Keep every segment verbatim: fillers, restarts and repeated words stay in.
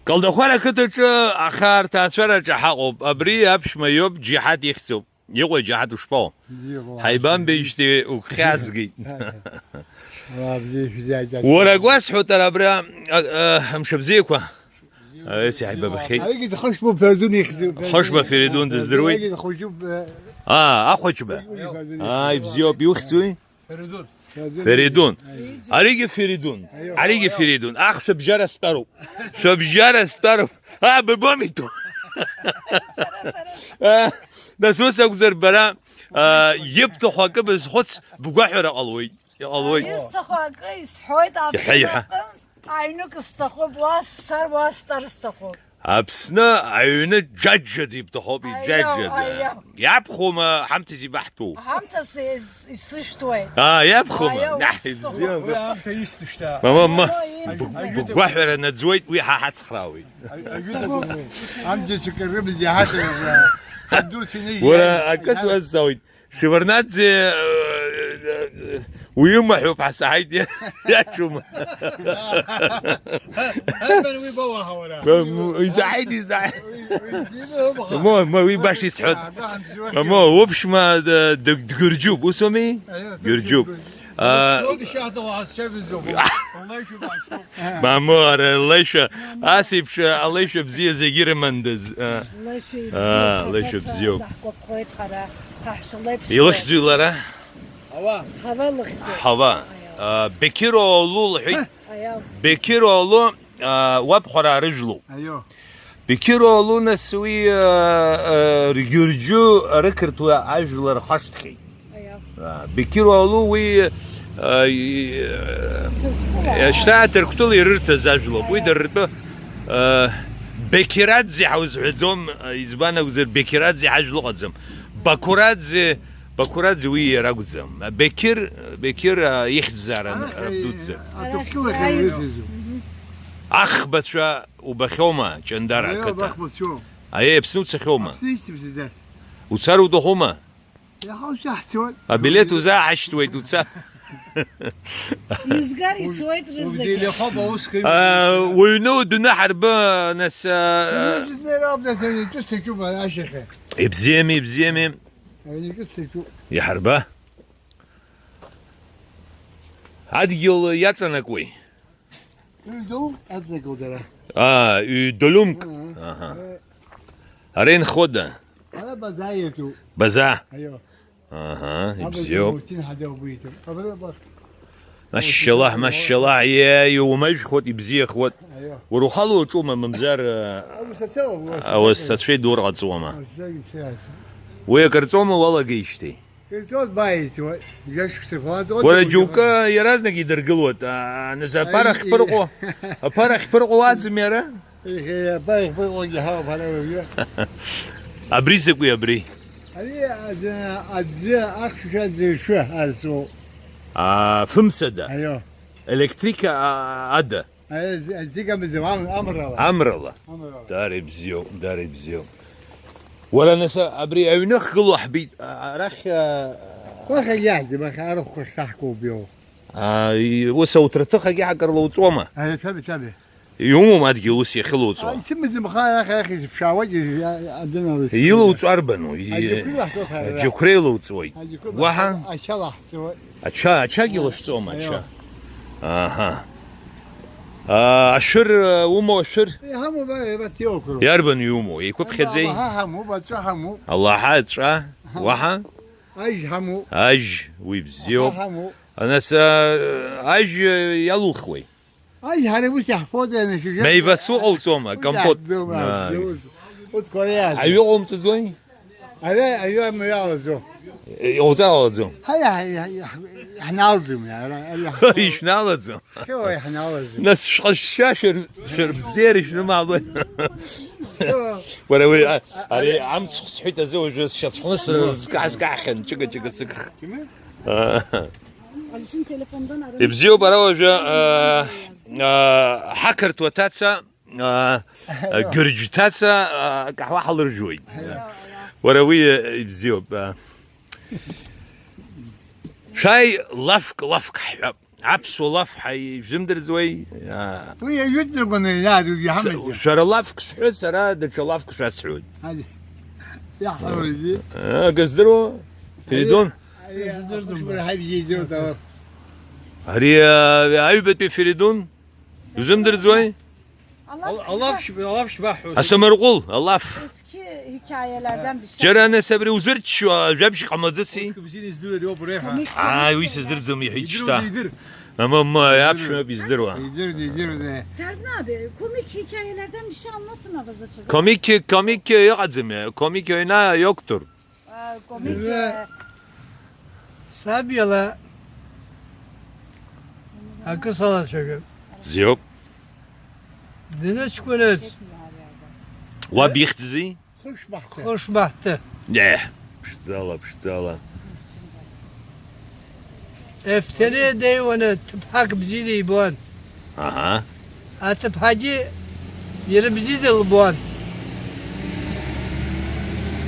Калдахәара ақыҭаҿы ахаарҭаацәараҿы ҳаҟоуп. Абри аԥшәма иоуп, Џьиҳад ихьӡуп. Иҟои, Џьиҳад, ушԥаҟоу? Иҟоу. Ҳаибамбеижьҭеи угәхьаазгеит. Уаа, бзиа шәзиааит. Уара гәасҳәоит, ара абра, а, а, амшабзиақәа. Ес, иааибабахьеит. Аригьы дхышәбо Феридун ихьӡуп. Хышба Феридун дыздыруеит. Аригьы дхәыҷуп, э, Аа, ахәыҷба. Уи Феридун Аа, ихьӡуп. Ибзиоуп, иухьӡуи? Феридун. Феридун. Аригьы Феридун. Аригьы Феридун. Ах, шәыбжьара стәароуп. Шәыбжьара стәароуп. А, быбомиту. А, нас ус акәзар бара, а, ибҭаху акы бызхәыц, бгәаҳәара ҟалуеит. Иҟалоит. Исҭаху акы исҳәоит, Иҳәа, Аԥсны иҳәа. Аҟынтә аҩнык сҭахуп, уа сцар, уа стәар сҭахуп. Аԥсны аҩны џьаџьаӡа ибҭахуп, Аиау, иџьаџьаӡа. Аиау. Иабхәома ҳамҭас ибаҳҭоу? Ҳамҭас ис-, исышәҭуеит. Аа, иабхәома? Аиау, Наҳ, исҭахуп. Ибзиам. Уи аамҭа исҭо шьҭа. Мама, мама, Аиау, бг-, исҭахуп. Бгәаҳәара наӡуеит, уи ҳа ҳацхраауеит. Аҩ-, аҩыдагәа. Амӡаҩцәа рымз иаҳаҭыр, ҳадуцәа инеи Уара иаҳаит. Акы суазҵаауеит. Шеварднаӡе, э, э, э, уиума ҳәа уԥҳа саҳаит, иа-, иаҿума? Ҳаибан уи бауаҳауара. М, изаҳаит, изаҳаит. Уи, уи, уи, уи, уи, Мо, мо, уи баша исҳәоит. Мо, уԥшәма, д-, д-, дгьырџьуп, ус ауми? Аио, Гьырџьуп. Дгьырџьуп. А, Слоди шахта уаҳа сцәажәаӡом. Лаишәа баашәоуп. Мамоу, ара леишәа, ас еиԥш алеишәа бзиа зегьы ирымандаз. А, Леишәа а, ибзиоуп, леишәа ҳаҭацара бзиоуп. Даҳгәаԥхоит ҳара, ҳаҳәшьа леиԥш. Илыхьӡуи лара? Ҳава. Ҳава лыхьӡуп. Ҳава. Аио. А, Бекиро Олу лҳәеит. Аио. Бекиро Олу, а, уабхәараа рыжәлоуп. Аио. Бекиро Олу нас уи, а, а, ргьырџьу рықырҭуа ажәлар хашҭхьеит. Аиа. А, Бекиро Олу уи, а, и, Ҭырқәтәыла. Шьҭа Ҭырқәтәыла ирырҭаз ажәлоуп. Уи Аиа. Дара ртәы, а, Бекираӡе ҳаузҳәаӡом, а, избан акәзар, Бекираӡе ҳажәла ыҟаӡам. Бақураӡе, Бақураӡе уи иара акәӡам. Бекир, Бекир, а, ихьӡзаара, Арахь, а, дуӡӡа. Аҭырқәтәылахь Арахь, аизо. Аизо. Мгм. Ахбацәа убахьоума, Ҷандара Аиа, ақыҭа? Абахбацәоу. Аиа, Аԥсны уцахьоума? Аԥсны исҭап зегь. Уцар уҭахума? Иаҳа ушәаҳцоит. Абилеҭ узааҳашьҭуеит, уца. Изгар ицоит рызегьы. Убдилахоба уск А, уҩны удәны ҳарба, нас, а, Ҩнызынтәи раб, нас, аҩнатәы саҿуп, ашьаҟа. Ибзиами, ибзиами. Аҩнатәы саҿуп. Иҳарба. Адгьыл иаҵанакуеи? Ҩдоу аҵанакуеит ара. Аа, ҩдолумк. Аа. Аҳа. Э. Ара инхода? Ара База иаҿуп. База? Аио. Аҳа, Абаза ибзиоуп. Мутин ҳаӡа угәы иҭоуп. Абаза бах-, Машьшьалаҳ, Мутин машьшьалаҳ, иеи, иумажәхуеит, ибзиахуеит. Аио. Уара ухала уаҿума, мамзар, а, Абу сацәа, уа сацәа. Ауасҭацәеи дурҟаҵуама? Уа сацәа ицеиааит. Уи акырҵәома уалагеижьҭеи? Ирҵәоит, бааицуеит, жәашықәсақәа аҵуеит. Уара џьоукы иаразнак идыргылоит, аа, нас аԥара Аи, ахьԥырҟо, аԥара ахьԥырҟо уаӡами ара? Ихе, аԥара ахьԥырҟогьы ҳауп ҳара уажәы. Абри закәи абри? Ари аӡы, аӡы, ахьшәашәа аӡы шәы арҵәоуп. Аа, фымсада? Аио. Електрика, а, ада? Ари аӡы, аӡы амза, ам-, амрала. Амрала? Амрала. Дара ибзиоуп, дара ибзиоуп. Уара, нас, абри аҩны ахьгылоу ҳбеит, а, арахь, а, Уахагь иаҳӡам, аха арахәқәа ахьаҳкуп иоу. А, и-, ус ауҭраҭыхагьы ҳакыр лоуҵуама? Аиа, ҭабе, ҭабе. Иумоума адгьыл ус иахьылоуҵуа? Исымаӡам, аха арахь, арахь изыԥшаауагь, а, а, адын алысит. Илоуҵо арбану? И-, Аџьықәреи лаҳҵоит ҳара. Аџьықәреи лоуҵуеит. Аџьықәреи Уаҳа? Лаҳҵоит, ача лаҳҵоит. Ача, ачагьы Аиа. Лашәҵома, Аиа. Ача? Аҳа. А, ашәыр, а, умоу ашәыр? Иҳамоуп, ара, иабатиоуқәоу. Иарбан иумоу? Еиқәыԥхьаӡеи? Аллаҳа ҳамоуп, аҵәа ҳамоуп. Аллаҳа аҵәа, Ҳа. Уаҳа? Ажь ҳамоуп. Ажь, уи бзиоуп. Аха ҳамоуп. Нас, а, ажь, а, иалухуеи? Ажь ҳара ус иаҳфоит, ана шәыжьа. Меивасу ҟауҵома, Ус компот? Иаҳӡом, Аа. Ус, ус, ус Кореа. Аҩы ҟаумҵаӡои? Ара аҩы амҩа алаӡом. Иҟауҵар ҟалаӡом. Ҳа иаҳ-, иаҳ-, иаҳ-, иаҳналӡом, иара, иаҳ-, Ишәналаӡом. Хьо иаҳналаӡом. Нас шәҟазшьа шәыр-, шәырбзиара шәнымаалои? Хьо. Уара уи, а, ари амцхә сҳәеит азы уажәы сшьацәхны сызкаҳхьан, ҷыга-ҷыга сыгх. Киме? Аа. Ибзиоуп, ара уажәы, аа, аа, ҳақырҭуа ҭаца, аа, Гьырџь ҭаца, аа, акаҳуа ҳалыржәуеит. Уара уи, ибзиоуп, аа. Шәааи, лафк, лафк ҳҳәап. Аԥсуа лаф ҳаи-, ижәымдырӡуеи? Аа. Уи аҩыҵракәаны иаадугьы С-, ҳамаӡам. Шәара лафк шәҳәы, сара даҽа лафк шәасҳәоит. Али, иаҳҳәарызеи? Ага, здыруа. Феридун? Ари, ари, ахәыҷқәа раҳа ибзиа идыруеит алаф. Ари, а, аҩбатәи Феридун? Узымдырӡуеи? Алаф, алаф шьба-, алаф шьбаҳҳәоз. Асамарҟәыл, алаф. Eski hikayelerden bir şey. Џьара нас абри узырччо ажәабжь ҟамлаӡаци? Урҭ бзианы издыруа иоуп уреиҳәа. Комик Аа, уи комик сыздырӡом, иҳәит Идыруеит, шьҭа. Идыр. Ама, ма, Идыр. Аԥшәмоуп издыруа. Идыр, идыр, да. Ferdinand abi, komik hikayelerden bir şey anlatın Avazaç'a. Комик, комик ыҟаӡами? Комик аҩны иоктур. Aa, komik, Ve e, Саб иала акы салацәажәап. Бзиоуп. Дныҷкәыназ Уаб ихьӡзи? Хышбаҳҭы. Хышбаҳҭы. Еҳ, ԥшӡала, ԥшӡала. Ефҭери деиуаны ҭыԥҳак бзианы ибон. Аҳа. Аҭыԥҳагьы иара бзиа дылбон.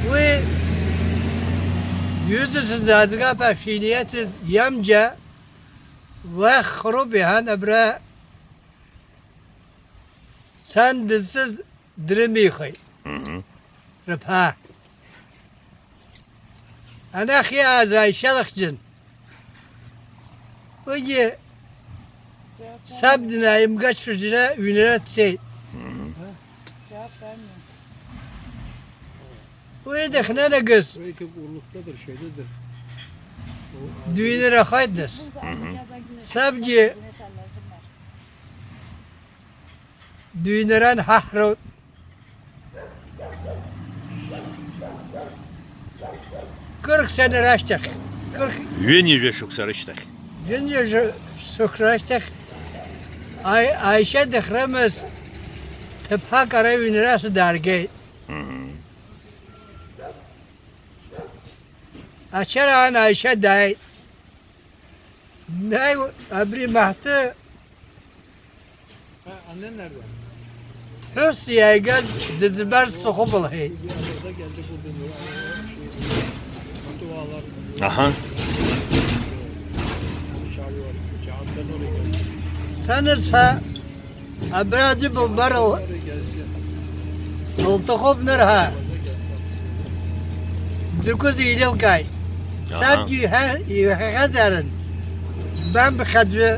Уи ҩыза сызаазгап ҳәа шиниацыз иамџьа уахь хроуп иҳәан, абра сан дызцыз дрымихит. Мгм. Рыԥҳа. Анахь иааз Аишьа лахьӡын. Уигьы саб днаимгацәа џьара ҩнра дцеит. Мгм. Уи дахьнанагаз дыҩнрахеит нас. Мгм. Сабгьы дыҩнран ҳаҳроуп. Кырк сцена рашьҭахь, кырк Ҩынҩажәа шықәса рышьҭахь. Ҩынҩажәа шықәса рашьҭахь Аи-, Аишьа дахьрымаз ҭыԥҳак ара ҩнраса дааргеит. Мгм. Ачараан Аишьа дааит. Дааи-, абри маҳҭы ԥҳәыс иааигаз дыӡбар сҭахуп лҳәеит. Аҳа. Санырцәа Абра аӡәы былбар л-, лҭахуп нырҳәа. Дзакәыз еилылкааит. Аҳа. Сабгьы иҳәа-, иҳәахьазаарын, бамԥхь аӡәы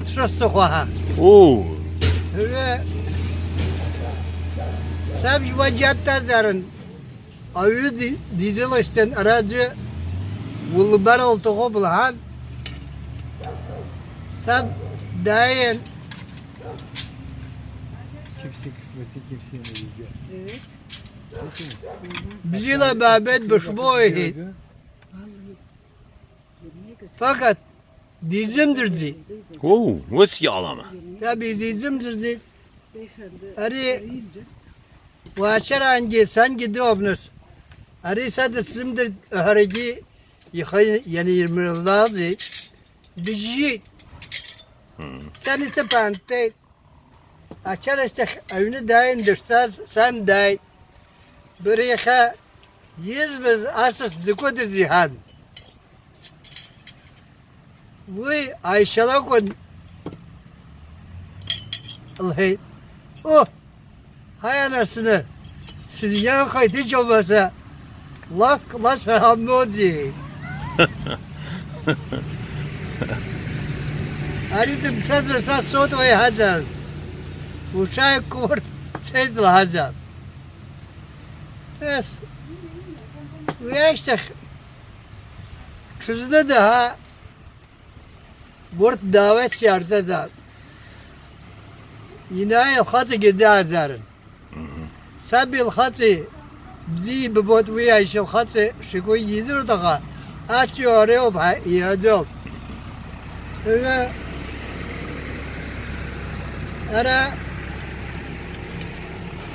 дшысыхәа ҳәа. Уу. Ҩы-, саб иуаџьаҭтазаарын. Аҩы ди-, дизылашьцан, ара аӡәы улбар лҭахуп лҳәан, саб дааин, Кипси, кстати, кипси не едят. Evet. Бзиала баабеит, бышбоу, иҳәеит. Фақаҭ дизымдырӡеит. Уу, ус иҟалама? Саб изизымдырӡеит. Ари уаашьараангьы сангьы дыҟоуп нас. Ари са дысзымдырт ҳәарагьы ихы ианирмырлазеит. Дыжьжьеит. Мм. Сан иҭыԥ аанҭтәеит. Ачарашьҭахь аҩны дааин дышцаз, сан дааит. Бара иахьа избаз асас дзакәыдаз иҳәан. Уи Аишьа лакәын, лҳәеит. О, ҳаи, анасны, сызианхеит, иџьоумаса, лафк ласҳәар ҳамоуӡеит. Ари дымцазар са сцоит уа иҳәазар, уҽааиқәкы урҭ цеит лҳәазар. Ес, уи ашьҭахь ҽазны даҳа урҭ даауеит сиаарҵазаап. Инааи лхаҵагьы ӡааӡаарын. Мгм. Саби лхаҵеи бзиа иббоит уи аишьа лхаҵа шигәы идыруеит, аха ацәгьоу ари ауп ҳәа иҳәаӡом. Ара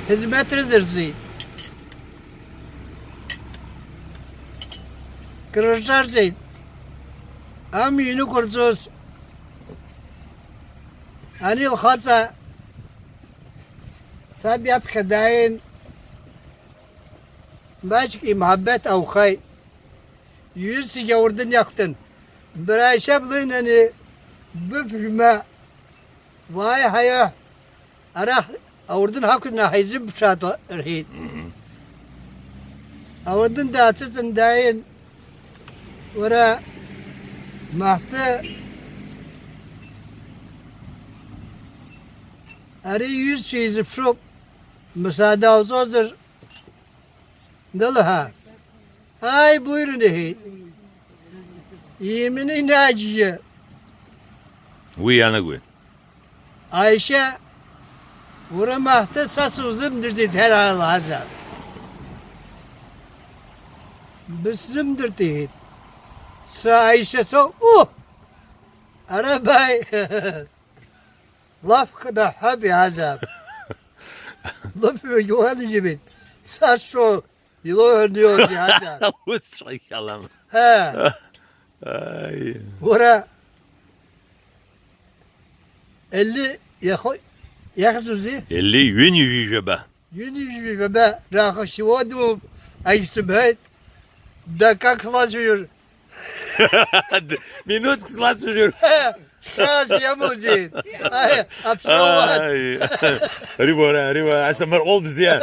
хызмаҭ рыдырҵеит. Крырҿарҵеит. Амҩа инықәырҵоз ани лхаҵа саб иаԥхьа дааин, маҷк имҳаббаҭ аухеит. Иҩызцәагьы ауардын иақәтәан. Бара ишьап лыҩнаны Быԥшәма, уааи ҳаиа, ара ауардын ҳақәҵны ҳаизымԥшааит, рҳәеит. Ауардын даацәыҵын дааин, уара, Маҳҭы, ари иҩызцәа изыԥшуп, мсаада ауҵозар, Дылҳәа, ааи, буирын, иҳәеит. Иманы инаџьжьы. Уи иаанагои? Аишьа, уара Маҳҭы са сузымдырӡеит, ҳәа лаҳазаап. Бысзымдырт, иҳәеит. Са Аишьа соуп, у! Ара бааи! Лафк даҳҳәап, иаҳазаап. Лыԥшәмагьы уанаџьабеит, сашшо илоуҳәараны иоуеит, иаҳазаап. Усҵәҟьа ихьалам. Ҳа. Аи. Уара, Ели иахо-, иахьӡузеи? Ели ҩынҩажәи жәаба. Ҩынҩажәи жәаба раахыс иуадумоуп, агьсымҳәеит. Да как слацәажәар? Минуҭк слацәажәар. Хьаас иамоузеи? Аи, аԥсуа уаҳа. Аи. Ари уара, ари уара, асамарҟәыл бзиа.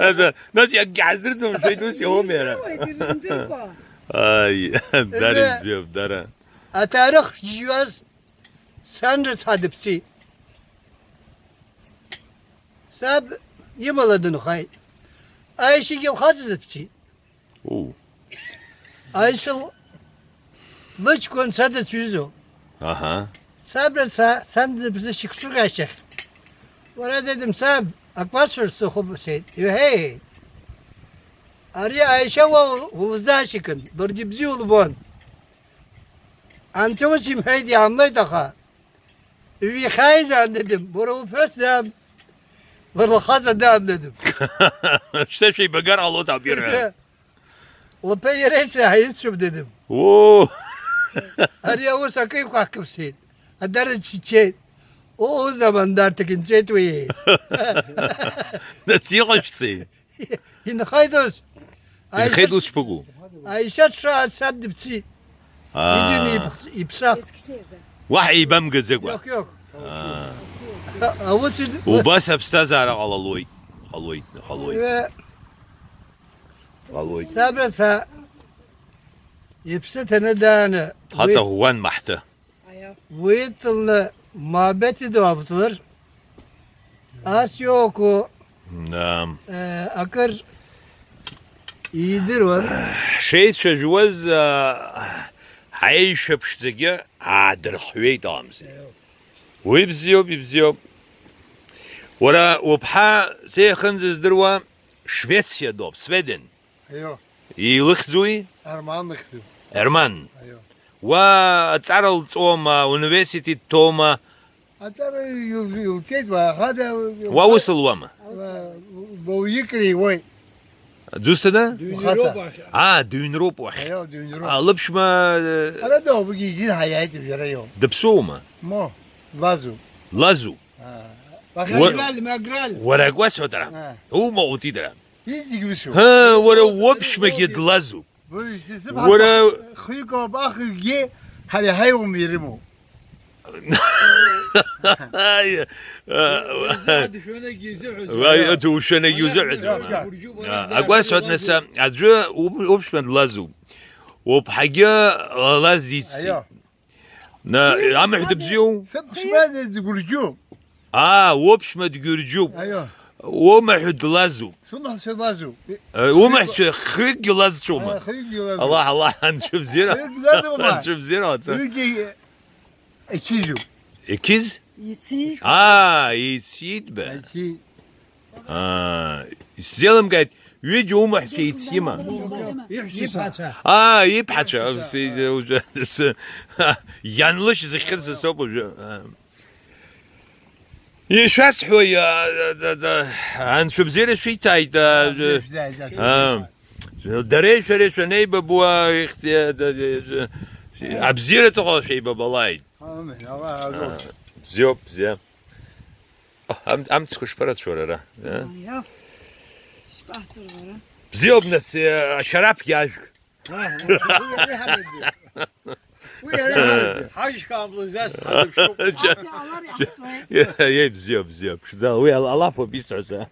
Аса, нас иагьаздырӡом, шәеит ус иҳәом иара. Ирымдыркәа, ирымдыркәа. Аи, дара Ebe, ибзиоуп, дара. Аҭаарых шьҩаз сан рыцҳа дыԥсит. Саб имала дынхеит. Аишьагьы лхаҵа дыԥсит. Уу. Аишьа л-, лыҷкәын са дыцәҩызоуп. Аҳа. Сабра са, сан дыԥсы шьыксук ашьҭахь. Уара, дедым, саб, акәасшәа сҭахуп, сҳәеит. Иҳәеи? Ари Аишьа уа ул-, улзаашьыкын, ларгьы бзиа улбон. Анцәа ус имҳәеит, иаамлеит, аха. Ҩихьааижьаан, дедым, уара уԥҳәыс даам, лара лхаҵа даам, дедым. Шьҭа шәеибагар ҟалоит ауп ирҳәо. Лаԥеи иареи среиҳа ицәоуп, дедым. Оо! Ари аус акы иқәаҳкып, сҳәеит. Адара дччеит. Оо, заман дарҭак инҵәеит уи. Нас иҟашәҵеи? Инхеит ус. Инхеит ус шԥыкәу? Аишьа дшааз саб дыԥсит. Аа. Идин иԥс-, иԥсах. Уаҳа еибамгаӡакәа. Иох, иох. Аа. А-, аус ид-, Убас аԥсҭазаара ҟалалоит. Ҟалоит, ҟалоит. Э, Ҟалоит. Сабра са иԥсы ҭаны дааны, уи Ҳаҵаӷәӷәан Маҳҭы. Уи длы муабеҭ идуавҵлар, ас иоуку, Да. э, акыр идыруан. Ҳшеицәажәуаз, а, ҳаишәа ԥшӡагьы аадырхҩеит аамсҭа. Уи бзиоуп, ибзиоуп. Уара уԥҳа, сеихынӡа здыруа, Швециа доуп, Сведен. Аио. Илыхьӡуи? Арман лыхьӡуп. Ерман. Аио. Уа аҵара лҵома, университет дҭоума? Аҵара ил-, илҵеит, уа, ахада, Уа ус луама? Уа, лоуик риуеит. Дызусҭада? Дыҩныроуп уахь. Аа, дыҩныроуп уахь. Аио, дыҩныроуп. Аа, лыԥшәма, э, Ара доуп, уигьы ижьын ҳаиааит, ижәара иоуп. Дыԥсуоума? Мо, лазу. Лазу? Аа. Уа-, Маграл, Маграл. Уара ак уасҳәоит ара. Аа. Ума уҵит ара. Иҵегь усоуп. Ҳы, уара уоуп, уоуп, уоуп, уоуп. Уоԥшәмагьы длазуп. Уи сыԥҳацәа Уара хҩык ауп, ахҩыкгьы ҳара иҳаиуам ирымоу. Аи, а, Уи заа дышәанагьы изыҳәаӡом. Уаҩ аӡәы ушәанагьы Уи узыҳәаӡом. Уи А, Уи акәасҳәоит нас, аӡәы уп-, уԥшәма длазуп. Уԥҳагьы лаз диццеит. Аио. На, амаҳә дыбзиоу? Сыԥшәма дгәырџьуп. Аа, уԥшәма дгәырџьуп. Аио. Умаҳә длазуп. Сумаҳә длазуп. Э, умаҳәцәа хҩыкгьы лазцәоума? Аа, хҩыкгьы лазуп. Аллаҳ, Аллаҳ, анцәа бзиара. Хҩык лазума? Анцәа бзиара, аца. Хҩыкгьы ицәижу. Иқьыз? Ици. Аа, ицит ба. Ицит. Аа, исзеилымкааит, ҩыџьа умаҳәцәа еицима? Иҳәшьцәа. Иԥацәа. Аа, иԥацәа. Иԥацәа. С-, с-, с-, ианлышь зыхьыз соуп уажәы. Аа. Ишәасҳәои, а, да, да, анцәа бзиара шәиҭааит, а, Анцәа ишәзааит, анцәа аа. Ишәзааит. Дареи шәареи шәанеибабуа, ихьӡ-, да, да, да, абзиара ҵаҟала шәеибабалааит. Амин, Аллаҳ разы Аа, олсун. Бзиоуп, бзиа. Ам-, амцқәа шԥарацәоу ара, а? Аио. Шԥаҳҵар уара? Бзиоуп, нас, э, ашьараԥгьы ажәг. Аа, уи, уи, уи ҳамеигӡеит. Уи ара ҳажьхаамлозас ҳазыԥшуп. Џьа- Ала иҟаҵои? Иеи, бзиа, бзиа, ԥшӡа, уи ала-, алаф ауп исҳәаз, а.